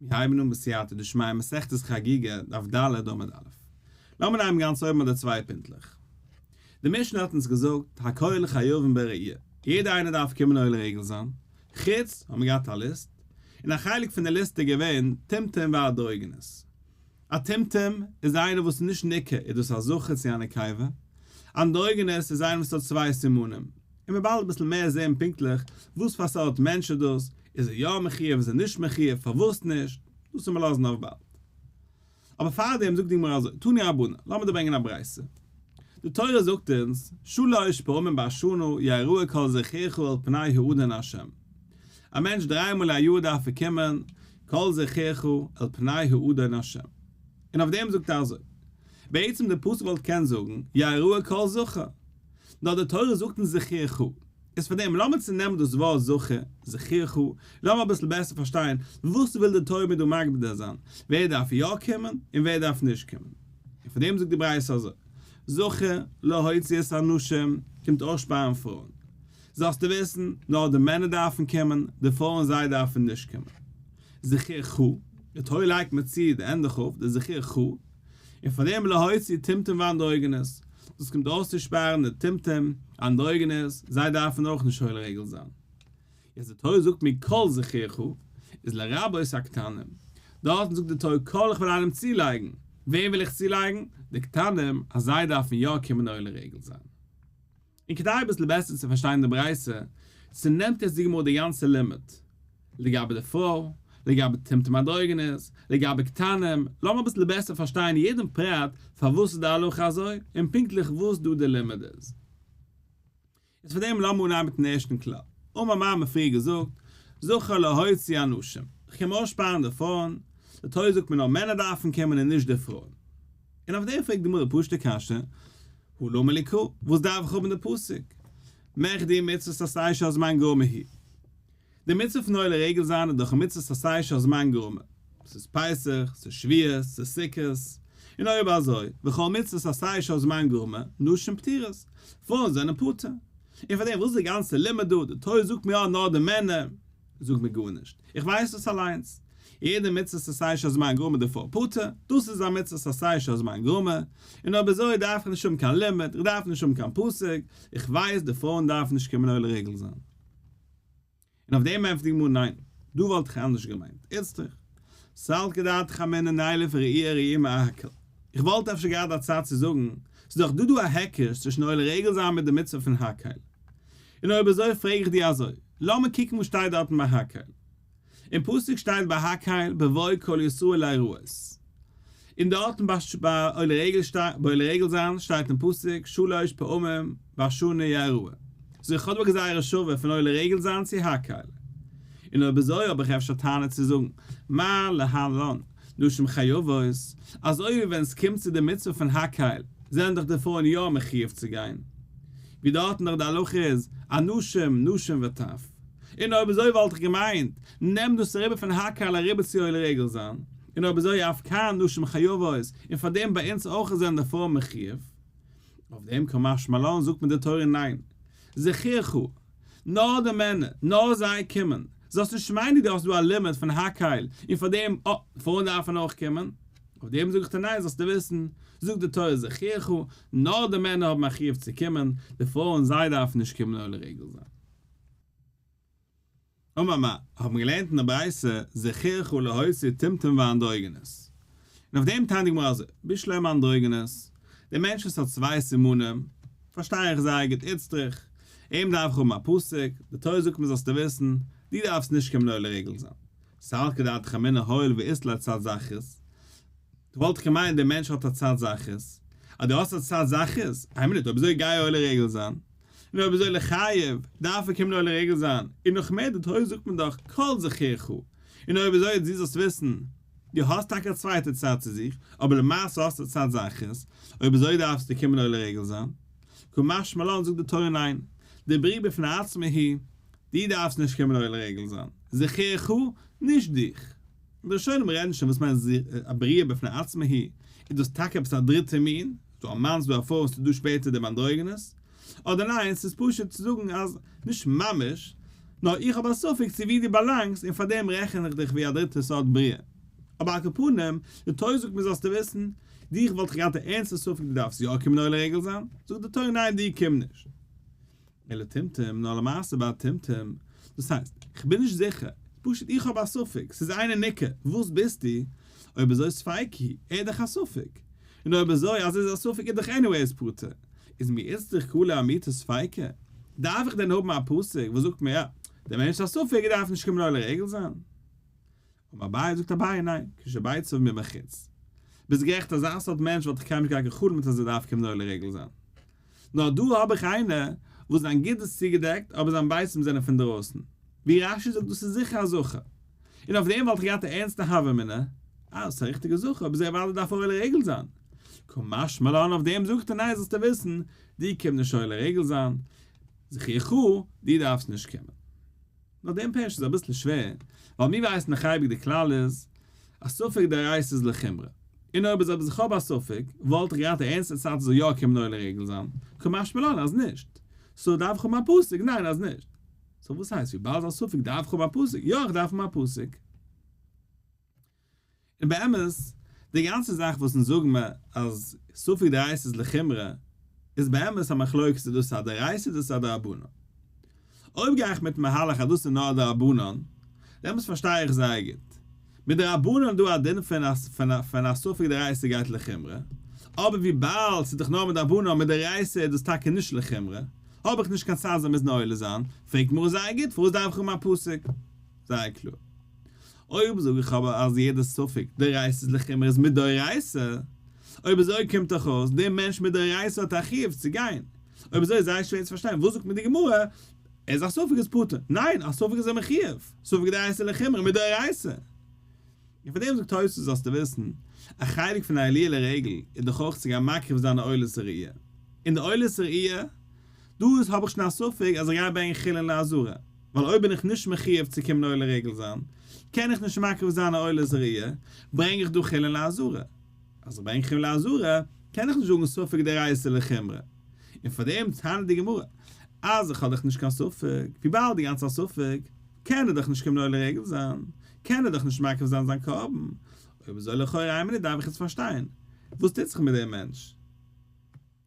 מיר הייבן אן בסייעתא דשמיא מסכת חגיגה, דף ד' עמוד א'. לאמיר נעמען גאנץ אויבן ביי די צוויי פינטלעך. די משנה האט אונז געזאגט, הכל חייבין בראייה, יעדער איינער דארף קומען עולה רגל זיין, חוץ האבן מיר געהאט א ליסט, און א חלק פון די ליסט איז געווען טומטום ואנדרוגינוס. א טומטום איז איינער וואס איז נישט ניכר איז דאס א זכר צו א נקבה, אנדרוגינוס איז איינער וואס האט צוויי סימנים, און מ'וועט באלד אביסל מער זען פונקטליך וואס פאר סארט מענטש איז דאס, איז ער יא מחיוב איז ער נישט מחיוב פארוואס נישט, דאס וועל מיר לאזן אויף באלד. אבער פארדעם זאגט די גמרא אזוי, תנו רבנן, לאמיר דיר ברענגען א ברייתא. די תורה זאגט אונז, שלש פעמים בשנה יראה כל זכורך אל פני האדון ה'. א מענטש דריי מאל א יאר דארף ער קומען כל זכורך אל פני האדון ה'. און אויף דעם זאגט ער אזוי, בעצם די פסוק וואלט געקענט זאגן יראה כל זכר, נאר די תורה זאגט אונז זכורך, איז פאר דעם לאמיר צונעמען דאס ווארט זכר, זכורך, לאמיר אביסל בעסער פארשטיין וואס וויל די תורה מיר דא מגדיר זיין, ווער דארף יא קומען און ווער דארף נישט קומען. און פאר דעם זאגט די ברייתא אזוי, זכר להוציא את הנשים קומט אויסשפארן פרויען, זאלסטו וויסן, נאר די מענער דארפן קומען, די פרויען זיי דארפן נישט קומען. זכורך, די תורה לייגט מיר צו די ענדע כ', די זכורך, און פאר דעם להוציא טומטום ואנדרוגינוס, דאס קומט אויסצושפארן די טומטום, אנדרוגינוס, זיי דארפן אויך נישט עולה רגל זיין. יעצט די תורה זאגט מיר כל זכורך, איז לרבות הקטנים. דארטן זאגט די תורה כל איך וויל איינעם צולייגן, וועם וויל איך צולייגן? די קטנים, אז זיי דארפן יא קומען עולה רגל זיין. און כדי אביסל בעסער צו פארשטיין די ברייתא, צונעמט יעצט די גמרא די גאנצע לימוד, לגבי די פרוי, לגבי טומטום אנדרוגינוס, לגבי קטנים, לאמיר אביסל בעסער פארשטיין יעדן פרט פארוואס איז די הלכה אזוי, און פונקטליך וואס דא די לימוד איז. איז פאר דעם לאמיר אנהייבן מיטן ערשטן כלל. אמר מר האבן מיר פריער געזאגט, זכר להוציא הנשים, איך קום אויסשפארן די פרויען, די תורה זאגט מיר נאר מענער דארפן קומען און נישט די פרויען. און אויף דעם פרעגט די גמרא פשוט'ע קשיא, הא למה לי קרא, וואס דארף איך האבן די פסוק? מכדי מצוות עשה שהזמן גרמא היא. די מצוה פון עולה רגל זיין איז דאך א מצוות עשה שהזמן גרמא. ס'איז פסח, ס'איז שבועות, ס'איז סוכות. און אויב אזוי, וכל מצוות עשה שהזמן גרמא, נשים פטורות. פרויען זענען פטור. און פאר דעם וואס איז די גאנצע לימוד דא? די תורה זאגט מיר יא נאר די מענער. זאג מיר גארנישט. איך ווייס עס אליינס. יעדע מצוות עשה שהזמן גרמא די פרוי פטור, דאס איז א מצוות עשה שהזמן גרמא, און אויב אזוי דארף איך נישט האבן קיין לימוד, איך דארף נישט האבן קיין פסוק, איך ווייס די פרויען דארפן נישט קומען עולה רגל זיין. און אויף דעם ענטפערט די גמרא ניין, דא וואלט איך אנדערש געמיינט, איצטריך, סלקא דעתך אמינא נילף ראי' ראי' מהקהל. איך וואלט אפשר געהאט א צד צו זאגן, ס'איז דאך דא דא א היקש צווישן עולה רגל זיין מיט די מצוה פון הקהל. און אויב אזוי פרעג איך דיר אזוי, לאמיר קוקן וואס שטייט דארטן ביי הקהל. אין פסוק שטייט ביי הקהל בבוא כל ישראל לראות. און דארטן ביי עולה רגל ביי עולה רגל זיין שטייט אין פסוק שלש פעמים בשנה יראה. סאו איך האב דא א גזירה שווה פון עולה רגל זיין צו הקהל. און אויב אזוי האב איך אפשר טענה צו זאגן מה להלן נשים חייבות, אזוי ווי ווען ס'קומט צו די מצוה פון הקהל זענען דאך די פרויען יא מחיוב צו גיין, ווי דארטן דאך די הלכה איז אנשים נשים וטף. און אויב אזוי וואלט איך געמיינט, נעם דאס אריבער פון הקהל אריבער צו עולה רגל זיין, און אויב אזוי אף כאן נשים חייבות, און פאר דעם ביי אונז אויך זענען די פרויען מחיוב. אויף דעם קא משמע לן זאגט מיר די תורה ניין, זכורך, נאר די מענער, נאר זיי קומען, זאלסט נישט מיינען דו האסט דא א לימוד פון הקהל, און פאר דעם, אה, פרויען דארפן אויך קומען. אויף דעם זאג איך דיר ניין, זאלסטו וויסן, זאגט די תורה זכורך, נאר די מענער האבן א חיוב צו קומען, די פרויען זיי דארפן נישט קומען עולה רגל זיין. אמר מר, האט מען געלערנט אין די ברייתא, זכורך להוציא טומטום ואנדרוגינוס. און אויף דעם טענה'ט די גמרא אזוי, בשלמא אנדרוגינוס, דער מענטש וואס האט צוויי סימנים, פארשטיי איך זייער גוט איצטריך, אים דארף איך האבן א פסוק, די תורה זאגט מיר זאלסטו וויסן, דו דארפסט נישט קומען עולה רגל זיין. סלקא דעתך אמינא הואיל ואית ליה צד זכרות, וואלט איך געמיינט דער מענטש האט א צד זכרות, אז דו האסט א צד זכרות, איין מינוט, אויב אזוי גיי עולה רגל זיין, און אויב אזוי לחייב, דארף ער קומען עולה רגל זיין, און נאך מער די תורה זאגט מען דאך כל זכורך, און אויב אזוי דו זאלסט וויסן, דו האסט טאקע א צווייטע צד צו זיך, אבער למעשה האסטו צד זכרות, אויב אזוי דארפסטו קומען עולה רגל זיין. קא משמע לן זאגט די תורה ניין, דבריאה בפני עצמה היא, דו דארפסט נישט קומען עולה רגל זיין, זכורך, נישט דיך. די ראשונים רעדן שוין וואס מיינט א בריאה בפני עצמה היא, איז דאס טאקע עפעס א דריטע מין, ס'דא א מאן ס'דא א פרוי און ס'איז דא שפעטער דעם אנדרוגינוס, אדער ניין ס'איז פשוט צו זאגן אז נישט ממש, נאר איך האב א ספק צו ווי דו באלאנגסט און פארדעם רעכן איך דיך ווי א דריטע סארט בריאה. אבער על כל פנים, די תורה זאגט מיר זאלסטו וויסן, דיך וואלט איך געהאט א ערנסטע ספק דו דארפסט יא קומען עולה רגל זיין, זאגט די תורה ניין דו קום נישט. אלא טומטום, נאר למעשה ביי א טומטום, דאס הייסט, כ'בין נישט זיכער, פשוט איך האב א ספק, ס'איז אינו ניכר, וואס ביסטו? אויב אזוי ספיקא הוא, ער איז דאך א ספק. און אויב אזוי אז ער איז א ספק איז דאך anyways פטור. איז מי איצטריך קרא לאמעוטי ספיקא? דארף איך דען האבן א פסוק וואס זאגט מיר יא, דער מענטש איז א ספק ער דארף נישט קומען עולה רגל זיין? אמר אביי זאגט אביי ניין, כשביציו מבחוץ. ביסט גערעכט אזא סארט מענטש וואלט איך קיינמאל נישט געהאט גע'חלומ'ט אז ער דארף קומען עולה רגל זיין. נאר דא האב איך איינער וואס זיין גיד איז צוגעדעקט אבער זיין ביצים זענען פון דרויסן. ווי רש"י זאגט דאס איז זיכער א זכר. און אויף דעם וואלט איך געהאט א ערנסטע הוה אמינא, אה ס'איז א ריכטיגע זכר אבער זי אוודאי דארף עולה רגל זיין. קא משמע לן אויף דעם זאגט ער ניין זאלסטו וויסן, דו קום נישט עולה רגל זיין, זכורך, דו דארפסט נישט קומען. נאר דעם פירוש איז אביסל שווער, ווייל מיר ווייסן דאך אייביג די כלל איז, א ספק דאורייתא איז לחומרא. און אויב איז אויב איך האב א ספק, וואלט איך געהאט א ערנסטע צד ס'זאל יא קומען עולה רגל זיין, קא משמע לן אז נישט. so דארף איך האבן א פסוק, ניין אז נישט. so וואס הייסט וויבאלד ס'איז א ספק דארף איך האבן א פסוק? יא איך דארף האבן א פסוק. און באמת, די גאנצע זאך וואס אונז זאגן מיר אז ספק דאורייתא איז לחומרא, איז באמת א מחלוקת צו דאס איז א דאורייתא דאס איז א דרבנן. אויב גיי איך מיטן מהלך אז דאס איז נאר א דרבנן, דעמאלטס פארשטיי איך זייער גוט. מדרבנן איז דא א דין פון א ספק דאורייתא גייט לחומרא, אבער וויבאלד ס'איז דאך נאר מדרבנן מדאורייתא איז דאס טאקע נישט לחומרא, האב איך נישט קיין צד זיי מוזן עולה זיין, פרעגט גמרא זייער גוט פארוואס דארף איך האבן א פסוק? זייער קלאר. אויב זאג איך אבער אז יעדע ספק דאורייתא איז לחומרא איז מדאורייתא, אויב אזוי קומט דאך אויס דער מענטש מדאורייתא האט א חיוב צו גיין, אויב אזוי איז זייער שווער צו פארשטיין וואס זאגט מיר די גמרא, איז א ספק איז פטור, ניין א ספק איז ער מחיוב, ספק דאורייתא לחומרא מדאורייתא. און פאר דעם זאגט תוספות זאלסטו וויסן, א חלק פון א עליה לרגל איז דאך אויך צו גיין מקריב זיין א עולת ראיה, און די עולת ראיה, דא איז האב איך שוין א ספק אז איך גיי ברענגען חולין לעזרה. ווייל אויב בין איך נישט מחיוב צו קומען עולה רגל זיין, קען איך נישט מקריב זיין א עולת ראיה, ברענג איך דא חולין לעזרה. אז איך ברענג חולין לעזרה, קען איך נישט זאגן ספק דאורייתא לחומרא. און פאר דעם טענה'ט די גמרא, אז איך האב דאך נישט קיין ספק, וויבאלד די גאנצע ספק, קען ער דאך נישט קומען עולה רגל זיין, קען ער דאך נישט מקריב זיין זיין קרבן. אויב אזוי לכאורה איין מינוט דארף איך יעצט פארשטיין, וואס טוט זיך מיט דעם מענטש?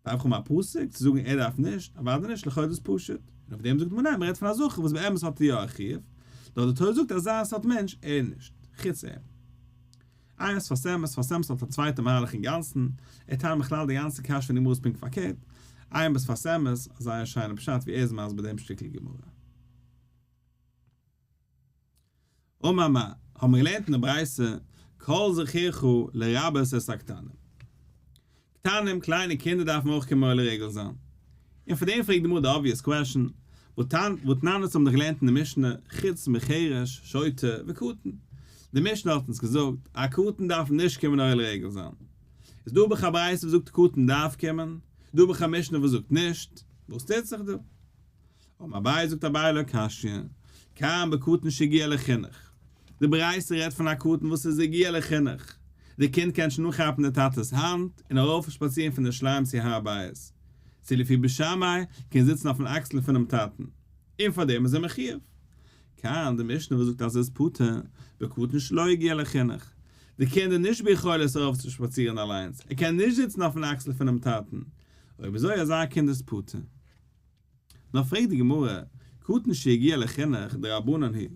דארף איך האבן א פסוק צו זאגן ער דארף נישט? אוודאי נישט, לכאו' איז דאס פשוט. און אויף דעם זאגט מען ניין, מען רעדט פון א זכר וואס באמת האט ער יא א חיוב, נאר די תורה זאגט אזא סארט מענטש ער נישט, חוץ אים. איי שפת אמת, שפת אמת האט א צווייטע מהלך אינגאנצן, ער טענה'ט בכלל די גאנצע קשיא פון די גמרא איז פונקט פארקערט, עיין בשפת אמת, א זייער שיינע פשט ווי ער איז מסביר דעם שטיקל גמרא. אמר מר, האבן מיר געלערנט אין די ברייתא, כל זכורך לרבות את הקטנים. קטנים, קליינע קינדער דארפן אויך קומען עולה רגל זיין. און פאר דעם פרעגט די גמרא די obvious question, והתנן אונז האבן דאך געלערנט אין די משנה, חוץ מחרש, שוטה, וקטן. די משנה האט אונז געזאגט, א קטן דארף נישט קומען עולה רגל זיין. איז דא האב איך א ברייתא וואס זאגט קטן דארף קומען, דא האב איך א משנה וואס זאגט נישט, וואס טוט זיך דא? אמר אביי זאגט אביי לא קשיא, כאן בקטן שהגיע לחינוך. די ברייתא רעדט פון א קטן וואס איז הגיע לחינוך. די קינד קען שוין אנכאפן די טאטע'ס האנט און ארויף שפאצירן פון ירושלים צו הר הבית. צו לפי בית שמאי קען זיצן אויפן אקסל פונעם טאטן. און פאר דעם איז ער מחיוב. כאן די משנה וואס זאגט אז עס איז פטור, בקטן שלא הגיע לחינוך. די קינד איז נישט ביכולת ארויף צו שפאצירן אליינס, ער קען נישט זיצן אויפן אקסל פונעם טאטן. אויב אזוי אזא קינד איז פטור. נאר פרעגט די גמרא, קטן שהגיע לחינוך דרבנן הוא.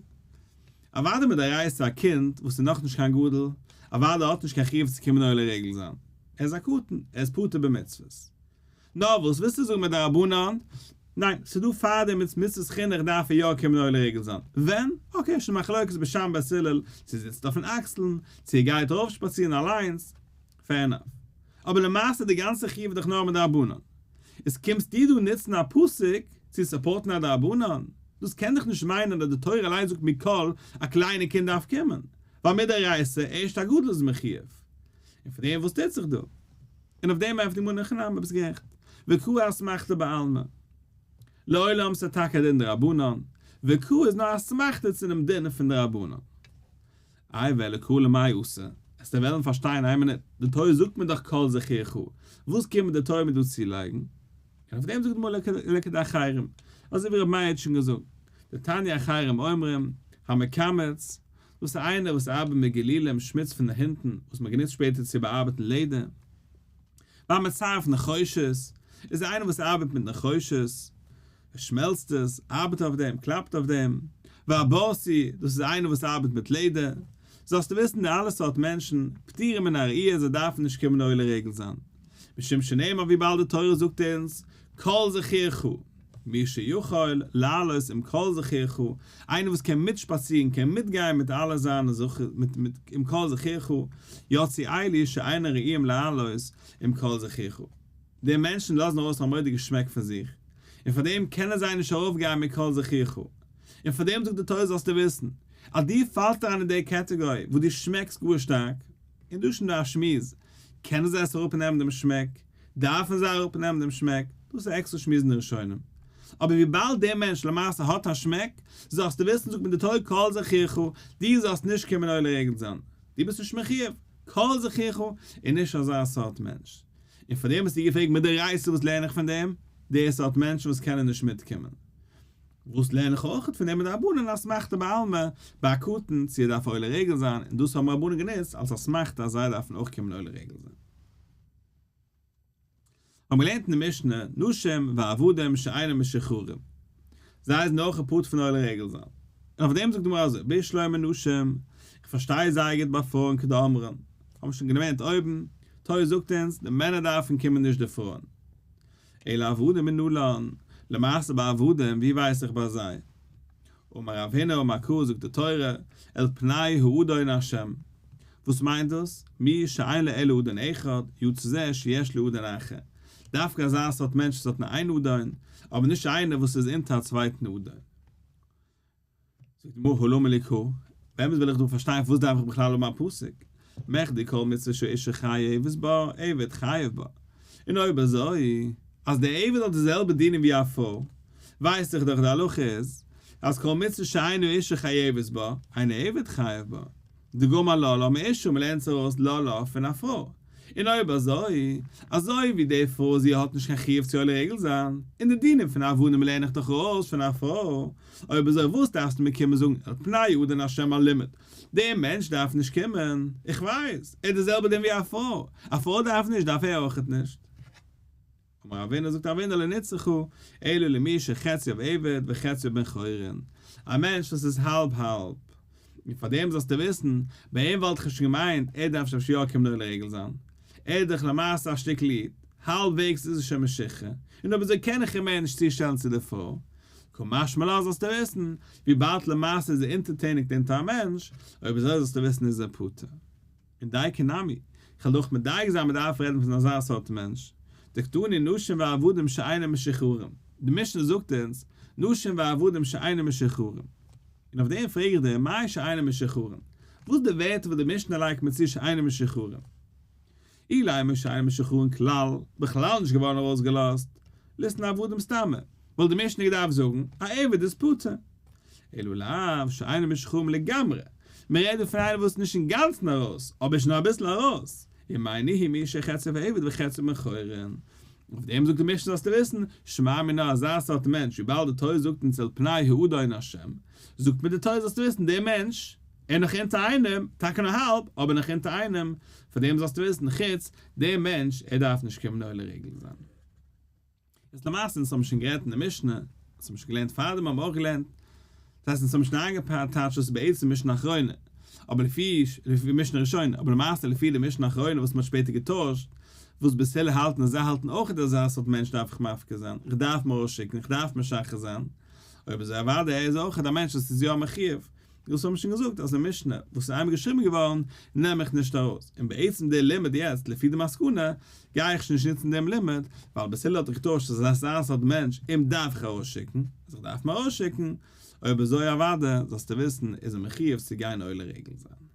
אוודאי מדאורייתא א קינד וואס איז נאכנישט קיין גדול, אוודאי האט נישט קיין חיוב צו קומען עולה רגל זיין, ער איז א קטן, ער איז פטור במצוות. נאר וואס ווילסטו זאגן מדרבנן? ניין, ס'איז דא פאר דעם מיט מצוות חינוך דארף ער יא קומען עולה רגל זיין. ווען? okay, שוין מחלוקת בית שמאי בית הלל, צו ער זיצט אויפן אקסלן, צו ער גייט ארויף שפאצירן אליינס, fair enough. אבער למעשה די גאנצע חיוב איז דאך נאר מדרבנן. איז קומסטו דא נוצן א פסוק צו support ן א דרבנן? דאס קען דאך נישט מיינען אז די תורה אליין זאגט מכל א קליינע קינד דארף קומען, ווייל מדאורייתא ערשט א גדול איז מחיוב. און פון דעם וואס טוט זיך דא? און אויף דעם ענטפערט די גמרא אין הכי נמי ביסט גערעכט, וקרא אסמכתא בעלמא. לעולם ס'איז טאקע א דין דרבנן, וקרא איז נאר אסמכתא צו דעם דין פון דרבנן. איי ואלא קרא למאי אתא, עסטו וועלן פארשטיין איין מינוט, די תורה זאגט מיר דאך כל זכורך, וואס קומט די תורה מיר דא צולייגן? און אויף דעם זאגט די גמרא לכדאחרים, אזוי ווי רבי מאיר האט שוין געזאגט, דתניא אחרים אומרים, המקמץ. דאס איז איינער וואס ארבעט מיט גילולים, שמוץ פון הינטן, וואס מען גענוצט שפעטער צו באארבעטן לעדער. והמצרף נחושת, איז איינער וואס ארבעט מיט נחושת, ער שמעלצט עס, ארבעט אויף דעם, קלאפט אויף דעם. והבורסי, דאס איז איינער וואס ארבעט מיט לעדער. זאלסטו וויסן די אלע סארט מענטשן, פטורים מן הראייה, זיי דארפן נישט קומען עולה רגל זיין. משום שנאמר וויבאלד די תורה זאגט אונז, כל זכורך, מי שיכול לעלות עם כל זכורך, איינער וואס קען מיטשפאצירן, קען מיטגיין מיט אלע זיינע זכות, מיט מיט עם כל זכורך, יצאו אלו שאינן ראויים לעלות עם כל זכורך. די מענטשן לאזן ארויס א מורא'דיגע שמעק פון זיך, און פאר דעם קענען זיי נישט ארויפגיין מיט כל זכורך. און פאר דעם זאגט די תורה זאלסטו וויסן, אז דו פאלסט אריין אין די קעטעגארי וואס דו שמעקסט גאר שטארק, און דא איז שוין דא א שמועס, קענען זיי עס אראפנעמען דעם שמעק? דארפן זיי אראפנעמען דעם שמעק? דאס איז עקסטער שמועס אין די ראשונים. אבער וויבאלד דער מענטש למעשה האט א שמעק, זאלסטו וויסן זאגט מיר די תורה כל זכורך, דו זאלסט נישט קומען עולה רגל זיין, דו ביסט נישט מחיוב, כל זכורך איז נישט אזא סארט מענטש. און פאר דעם האסטו געפרעגט מדאורייתא וואס לערן איך פון דעם? די סארט מענטשן וואס קענען נישט מיטקומען. וואס לערן איך אויך פון דעם מדרבנן אסמכתא בעלמא ביי א קטן צו ער דארף עולה רגל זיין, און דאס האבן רבנן גענוצט אלס אסמכתא אז זיי דארפן אויך קומען עולה רגל זיין. האבן געלערנט אין די משנה, נשים ועבדים שאינם משוחררים, זיי זענען אויך פטור פון עולה רגל זיין, און אויף דעם זאגט די גמרא אזוי, בשלמא נשים, איך פארשטיי זייער גוט ביי פרויען כדאמרן, האבן שוין געלערנט אויבן, תורה זאגט אונז, די מענער דארפן קומען נישט די פרויען. אלא עבדים מנלן, למעשה ביי עבדים, ווי ווייס איך ביי זיי? אמר רב הונא אמר קרא זאגט די תורה, אל פני האדון השם. וואס מיינט דאס? מי שאין לו אלא אדון אחד, יצא זה שיש לו אדון אחר. דווקא אזא סארט מענטש וואס האט נאר איין אדון, אבער נישט איינער וואס איז אונטער א צווייטן אדון. זאגט די גמרא הא למה לי קרא, באמת וויל איך דא פארשטיין פארוואס דארף איך בכלל האבן א פסוק, מכדי כל מצוה שהאשה חייבת בה, עבד חייב בה, און אויב אזוי אז דער עבד האט די זעלבע דינים ווי א פרוי, ווייס איך דאך די הלכה איז אז כל מצוה שאין האשה חייבת בה, אין העבד חייב בה. דגמר לה לה מאשה, מ'לערנט ארויס לה לה פון א פרוי. און אויב אזוי, אזוי ווי די פרוי זי האט נישט קיין חיוב צו עולה רגל זיין, און די דינים פון עבדים לערן איך דאך ארויס פון א פרוי, אויב אזוי וואס דארפסטו מיר קומען זאגן אל פני אדון השם א לימוד, דער מענטש דארף נישט קומען, איך ווייס, ער האט די זעלבע דין ווי א פרוי, א פרוי דארף נישט דארף ער אויכעט נישט. אמר רבינא זאגט רבינא לא נצרכה אלא למי שחציו עבד וחציו בן חורין, א מענטש וואס איז האלב האלב, און פאר דעם זאלסטו וויסן, ביי אים וואלט איך שוין געמיינט ער דארף שוין יא קומען עולה רגל זיין, ער איז דאך למעשה א שטיקל איד, האלב וועגס איז ער שוין משוחרר, און אויב אזוי קען איך אים מער נישט צושטעלן צו די פרוי, קא משמע לן זאלסטו וויסן, וויבאלד למעשה איז ער אונטערטעניגט אונטער א מענטש, אויב אזוי זאלסטו וויסן איז ער פטור. און דייקא נמי, כ'וועל דאך מדייק זיין מ'דארף רעדן פון אזא סארט מענטש, דקתני נשים ועבדים שאינם משוחררים, די משנה זאגט אונז, נשים ועבדים שאינם משוחררים. און אויף דעם פרעג איך דיר, מאי שאינם משוחררים? וואס איז די ווערטער וואס די משנה לייגט מיר צו שאינם משוחררים? אילימא שאינם משוחררים כלל, בכלל נישט געווארן ארויסגעלאזט, ליתני עבדים סתמא, וואלט די משנה געדארפט זאגן, א עבד איז פטור. אלא לאו שאינם משוחררים לגמרי, מען רעדט דא פון איינער וואס איז נישט אינגאנצן ארויס, אבער שוין אביסל ארויס, ומאי ניהו מי שחציו עבד וחציו בן חורין. אויף דעם זאגט די משנה זאלסטו וויסן, שמע מינה אזא סארט מענטש, וויבאלד די תורה זאגט אונז אל פני האדון השם, זאגט מיר די תורה זאלסטו וויסן דער מענטש, ער איז נאך אונטער איינעם, טאקע נאר האלב, אבער נאך אונטער איינעם, פאר דעם זאלסטו וויסן, חוץ דער מענטש, ער דארף נישט קומען עולה רגל זיין. איז למעשה אונז האבן שוין גערעדט אין די משנה, אונז האבן שוין געלערנט פארדעם האבן מיר אויך געלערנט, דאס הייסט אונז האבן שוין איינגעטייטשט דאס איז בעצם משנה אחרונה, אבער לפי לפי משנה ראשונה, אבער למעשה לפי די משנה אחרונה וואס מען האט שפעטער געטוישט, וואס בית הלל האלטן אז זיי האלטן אויך אז אזא סארט מענטש דארף איך מפקיר זיין, איך דארף אים ארויסשיקן, איך דארף משחרר זיין, אויב אזוי אוודאי ער איז אויך א מענטש וואס איז יא מחיוב, דאס האבן מיר שוין געזאגט אז די משנה וואס איז איינמאל געשריבן געווארן נעם איך נישט ארויס, און בעצם דער לימוד יעצט לפי די מסקנא גיי איך שוין נישט נוצן דעם לימוד, ווייל בית הלל האט דאך געטוישט אז אזא סארט מענטש אים דארף איך ארויסשיקן, אז איך דארף אים ארויסשיקן, אויב אזוי אוודאי זאלסטו וויסן איז ער מחיוב צו גיין עולה רגל זיין.